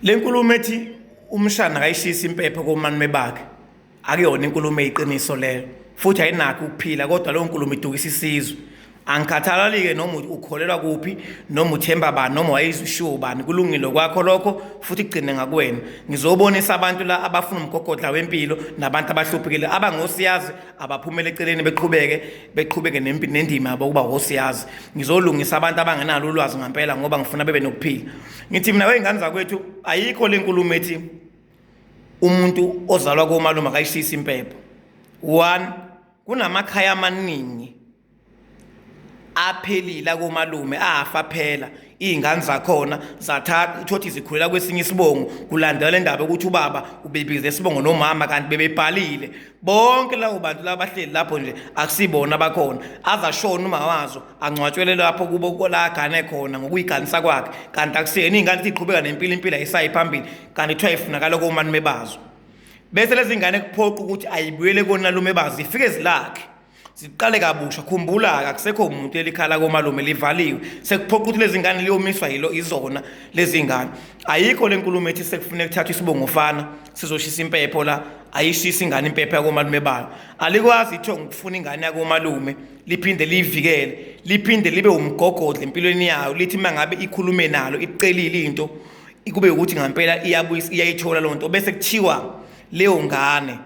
Le nkulumo ethi umshana akayishisi impepho komalume bakhe akuyona inkulumo eyiqiniso leyo, futhi ayinakho ukuphila, kodwa leyo nkulumo idukisa isizwe. Angikhathalali-ke noma ukholelwa kuphi, noma uthemba bani, noma wayezishiwo bani, kulungile kwakho lokho futhi kugcine ngakuwena. Ngizobonisa abantu la abafuna umgogodla wempilo nabantu abahluphekile abangosiyazi abaphumele eceleni beqhubeke beqhubeke nendima yabo ukuba wosiyazi. Ngizolungisa abantu abangenalo ulwazi ngampela ngoba ngifuna bebe nokuphila. Ngithi mina wey'ngane zakwethu, ayikho le nkulumo ethi umuntu ozalwa komalume akayishisi impepho. One, kunamakhaya amaningi aphelile akomalume, afa phela iy'ngane zakhona zathatha uthothi zikhulela kwesinye isibongo, kulandela le ndaba yokuthi ubaba ubebize isibongo nomama kanti bebebhalile bonke labo bantu laba bahleli lapho nje akusibona abakhona, azashona uma wazo angcwatshwele lapho kubo la agane khona ngokuyiganisa kwakhe, kanti akusiyena. Iy'ngane ziqhubeka nempilo, impilo ayisayi phambili, kanti kuthiwa ifunakala komalume bazo. Bese lezi ngane kuphoqa ukuthi ayibuyele konalume bazo, zifike zilakhe ziqale kabusha. Khumbula-ke akusekho muntu elikhala komalume, livaliwe, sekuphoqa ukuthi lezi ngane liyomiswa yilo izona lezi ngane. Ayikho le nkulumo ethi sekufuneka kuthathwe isibongo fana sizoshisa impepho la. Ayishisa ingane impepho yakomalume bayo. Alikwazi ithongo ukufuna ingane yakomalume liphinde liyivikele, liphinde libe umgogodla empilweni yayo, lithi uma ngabe ikhulume nalo icelile into kube ukuthi ngampela iyabuyisa, iyayithola leyo nto, bese kuthiwa leyo ngane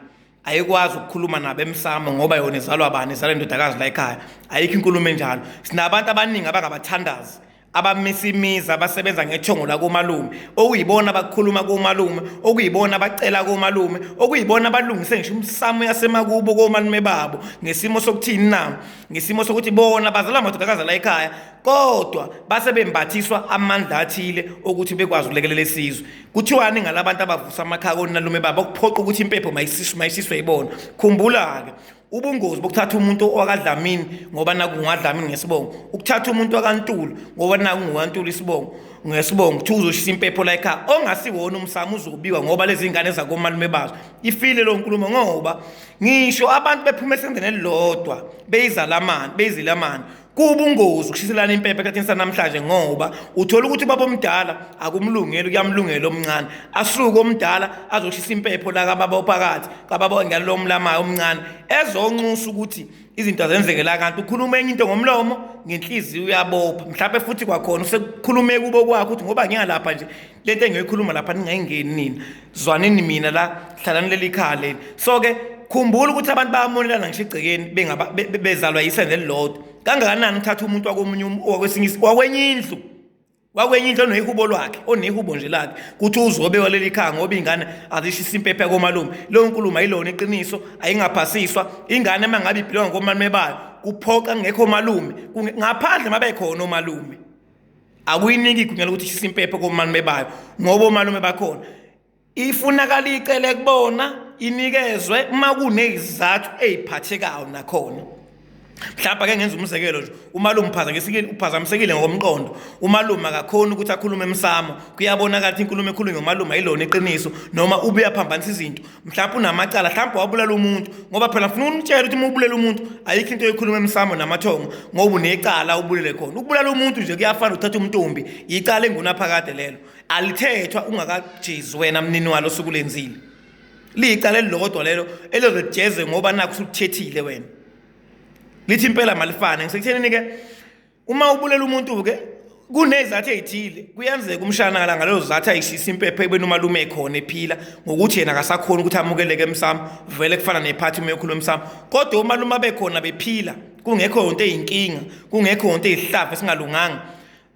ayikwazi ukukhuluma nabo emsamo ngoba yona izalwa bani, izalwa indodakazi la ekhaya. Ayikho inkulumo enjalo. Sinabantu abaningi abangabathandazi abamisa imizi, abasebenza ngethongo lakomalume, okuyibona abakhuluma komalume, okuyibona abacela komalume, okuyibona abalungise ngisho umsamo yasemakubo komalume babo. Ngesimo sokuthini na? Ngesimo sokuthi bona bazalwa amadodakazi la ekhaya, kodwa base bembathiswa amandla athile okuthi bekwazi ukulekelela isizwe. Kuthiwani ngalabantu abavusa amakhaya konalume babo, okuphoqa ukuthi impepho mayishiswe yibona? Khumbula-ke ubungozi bokuthatha umuntu owakaDlamini ngoba naku ungaDlamini ngesibongo, ukuthatha umuntu wakaNtuli ngoba naku ungukaNtuli isibongo ngesibongo, kuthiwa uzoshisa impepho la ekhaya ongasiwona umsamo uzobiwa ngoba lezi ngane zakomalume bazo. Ifile leyo nkulumo, ngoba ngisho abantu bephuma esendeni elilodwa beyizalamane beyizilamane, kubungozi ukushiselana impepho esikhathini sanamhlanje, ngoba uthola ukuthi ubaba omdala akumlungeli, kuyamlungela omncane. Asuke omdala azoshisa impepho la kababa ophakathi, kababa ngalo omlamayo omncane, ezonxusa ukuthi izinto azenzeke la, kanti ukhuluma enye into ngomlomo, ngenhliziyo uyabopha. Mhlawumbe futhi kwakhona usekukhulume kubo kwakhe ukuthi ngoba ngingalapha nje, lento engiyoyikhuluma lapha ningayingeni nina, zwanini mina la, hlalani leli khaya leli. So-ke khumbula ukuthi abantu bayamonelana ngisho egcekeni bezalwa yisende elilodwa. Kangakanani uthatha umuntu wakomunye wakwesinye wakwenye indlu, wakwenye indlu onehubo lwakhe, onehubo nje lakhe, kuthi uzobe leli khaya ngoba iy'ngane azishisa impepho yakomalume. Leyo nkulumo ayilona iqiniso, ayingaphasiswa. Ingane uma ngabe ibhilonga komalume bayo, kuphoqa kungekho malume, ngaphandle uma bekhona omalume, akuyiniki igunya lokuthi ishise impepho komalume bayo ngoba omalume bakhona. Ifunakala icele kubona, inikezwe uma kunezizathu ey'phathekayo nakhona. Mhlawumbe ake ngenza umzekelo nje, umalume uphazamisekile, uphazamisekile ngokomqondo, umalume akakhoni ukuthi akhulume emsamo, kuyabonakala ukuthi inkulumo ekhulunywa umalume ayilona iqiniso, noma ubuye aphambanisa izinto, mhlawumbe unamacala, mhlawumbe wabulala umuntu, ngoba phela ngifuna ukunitshela ukuthi uma ubulela umuntu ayikho into oyikhuluma emsamo namathongo, ngoba unecala ubulele khona. Ukubulala umuntu nje kuyafana ukuthatha umntombi, icala engunaphakade lelo, alithethwa ungakajezi wena mnini walo osuke ulenzile. Liyicala elilodwa lelo elizojeze ngoba nakho usukuthethile wena. Lithi impela malifane. Ngisekuthenini-ke, uma ubulela umuntu-ke kunezathu ey'thile, kuyenzeka umshana la ngalezo zathu ayishisa impepho ekubeni umalume ekhona ephila, ngokuthi yena akasakhoni ukuthi amukeleke emsamo, vele kufana nephathi uma ekhuluma emsamo. Kodwa umalume abekhona bephila, kungekho nto eyinkinga, kungekho nto eyisihlava esingalunganga,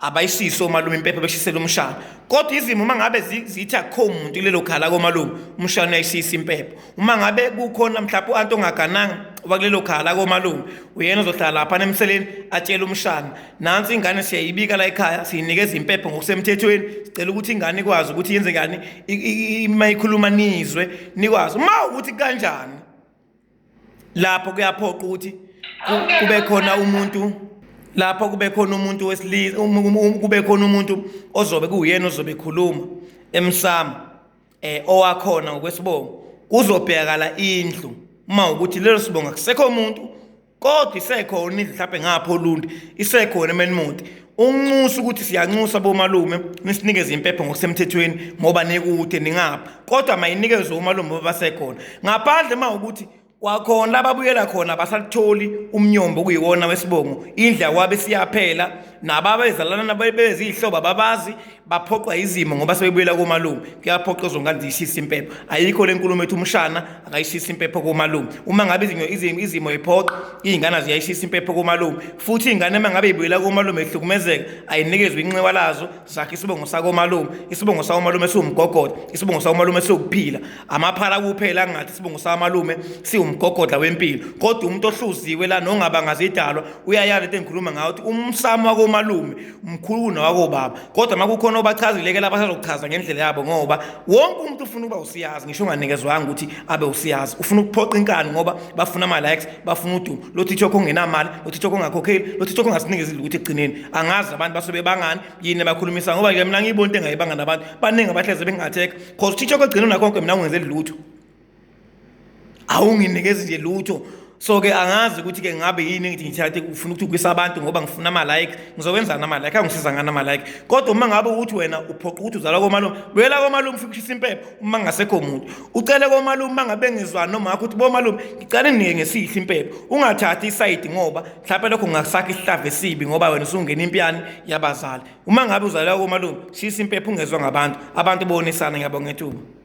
abayishise omalume impepho beshisele umshana. Kodwa izimo uma ngabe zithi akukho muntu kulelo khala komalume, umshana uyayishisa impepho. Uma ngabe kukhona mhlawumbe u-anti ongagananga wakulelo khala komalume, uyena ozohlala lapha emseleni atshele umshana, nansi ingane siyayibika la ekhaya, siyinikeza impepho ngokusemthethweni, sicela ukuthi ingane ikwazi ukuthi yenze kani uma ikhuluma nizwe, nikwazi uma ukuthi kanjani. Lapho kuyaphoqa ukuthi kube khona umuntu lapho, kube khona umuntu wesilisa, kube khona umuntu ozobe kuwuyena ozobe ekhuluma emsamo owakhona ngokwesibongo. Kuzobhekakala indlu uma ukuthi lelo sibongo akusekho umuntu, kodwa isekhona indlu mhlawumbe ngapho Olundi, isekhona eMenmont. Unxusa ukuthi siyanxusa bomalume nisinikeze impepho ngokusemthethweni ngoba nikude ningapha, kodwa mayinikezwe umalume basekhona. Ngaphandle uma ukuthi kwakhona lababuyela khona basalutholi umnyombo okuyiwona wesibongo, indlu kwabe siyaphela nababezalana bezihlobo ababazi, baphoqwa izimo ngoba sebebuyela komalume. Kuyaphoqa izongane ziyishisa impepho. Ayikho le nkulumo ethi umshana akayishisa impepho komalume. Uma ngabe izimo iphoqa iy'ngane ziyayishisa impepho komalume, futhi iy'ngane uma ngabe ibuyela komalume ihlukumezeka ayinikezwe inxiwa lazo, zakhe isibongo sakomalume. Isibongo sakomalume siwumgogodla, isibongo sakomalume siwukuphila. Amaphara kuphela angathi isibongo samalume siwumgogodla wempilo, kodwa umuntu ohluziwe la nongabanga zidalwa uyayala into engikhuluma ngayo ukuthi umsamo wakomalume mkhulu kunowakobaba. Kodwa uma kukhona obachazile-ke laba basazochaza ngendlela yabo, ngoba wonke umuntu ufuna ukuba usiyazi, ngisho unganikezwanga ukuthi abe usiyazi, ufuna ukuphoqa inkani ngoba bafuna ama-likes, bafuna udumo. Lo TikTok ongenamali, lo TikTok ongakhokheli, lo TikTok ongasinikezi lutho ekugcineni. Angazi abantu basuke bangani yini abakhulumisa, ngoba nje mina ngiyibona into engayibanga nabantu baningi abahleze bengingatheka, cause TikTok egcina unakho konke, mina ungenzeli lutho, awunginikezi nje lutho. So-ke angazi ukuthi-ke ngabe yini ngithi ngithathe ufuna ukuthukisa abantu ngoba ngifuna ama-like. Ngizokwenzani ama-like? Angisiza ngani ama-like? Kodwa uma ngabe uthi wena uphoqa ukuthi uzalwa komalume, buyela komalume ufike ushisa impepho. Uma kungasekho muntu, ucele komalume, uma ngabe ngizwani noma wakho, uthi bomalume ngicela ninike ngesihle impepho. Ungathathi isayidi ngoba mhlawumpe lokho kungasakha isihlava esibi, ngoba wena usungena impiyani yabazali. Uma ngabe uzalelwa komalume, shisa impepho ungezwa ngabantu, abantu bonisana. Ngiyabonga ithuba.